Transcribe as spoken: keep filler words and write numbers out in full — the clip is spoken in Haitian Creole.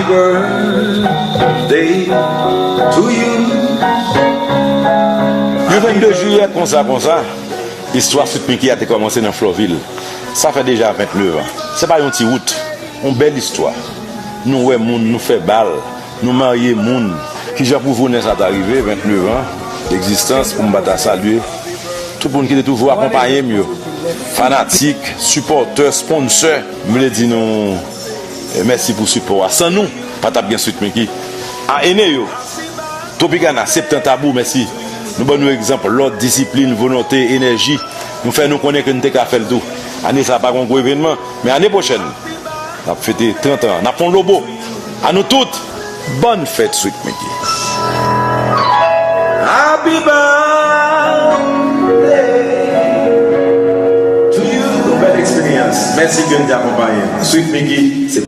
Birthday to you. Yon vennde jiyè konsa konsa, istwa Sweet Micky a te kòmanse nan Flòvil. Sa fè deja vennnev an. Se pa yon ti wout, yon bèl istwa. Nou wè moun, nou fè bal, nou marye moun. Kijan pou jounen sa ta rive, vennnev an egzistans, pou m pa ta salye tout moun ki te toujou akonpaye m yo. Fanatik, sipòtè, sponsè, m vle di nou, eh, mèsi pou sipò a. San nou, pa t ap gen Sweet Micky. A ene yo, Tropicana, Septan, Tabou, mèsi. Nou ban nou egzanp, lòd, disiplin, volonte, enèji. Nou fè nou konnen ke n te ka fè l tou. Ane sa a pa gen gwo evènman, men ane pwochèn, n ap fete trant an. N ap fè yon lobo. A nou tout, bòn fèt Sweet Micky. Happy birthday to you. Yon bèl eksperyans. Mèsi ke n te akonpaye. Sweet Micky, se